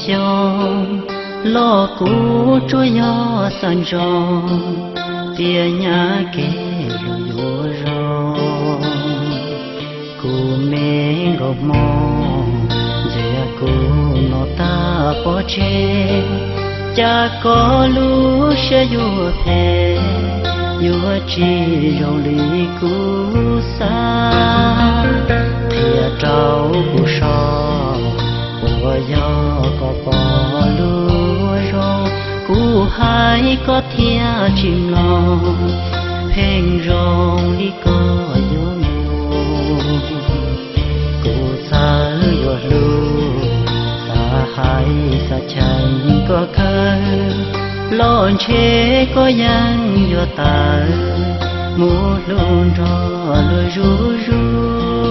xyoo los kuv tsuas yog xav ntsoov tias nyab kev los yuav zoo. Kuv me nkauj hmoob, ntxias kuv no tag pov tseg, cas koj lub siab yuav phem, yuav tsis zoo li kuv xav. Qhia rau kuv soj, puas yog koj pom lub zoo, kuv hais koj thiaj tsis mloog, pheej zoo li koj yuav mus. Kuv txawm yuav hlub, xav hais xav cheem koj kawg, los ntshe koj yeej yuav tawm mus hlub nrog luag zuj zus.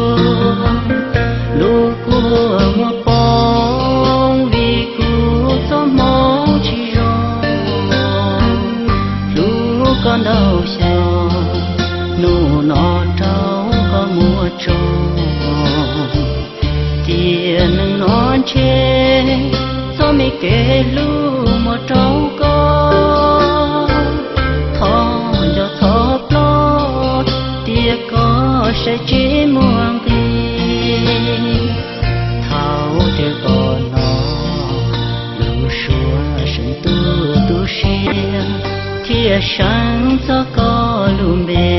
Lub kua muag poob vim kuv txoj hmoov tsis zoo, hlub koj ntau xyoo, hnub no rau koj muab tso. Tiam neej no ntshe txoj me kev hlub muab rau koj, thov nco txhob ploj, tias koj saib tsis muaj nqis. Thaum twg koj hnov lus suav seem tu tu siab, thiab seem txog koj lub npe,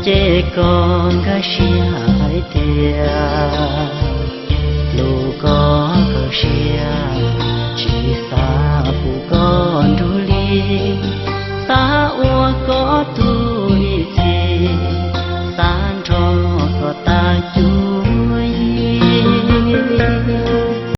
ces koj nkag siab hais tias lus koj kawg siab, tsis xav pub koj nrug li.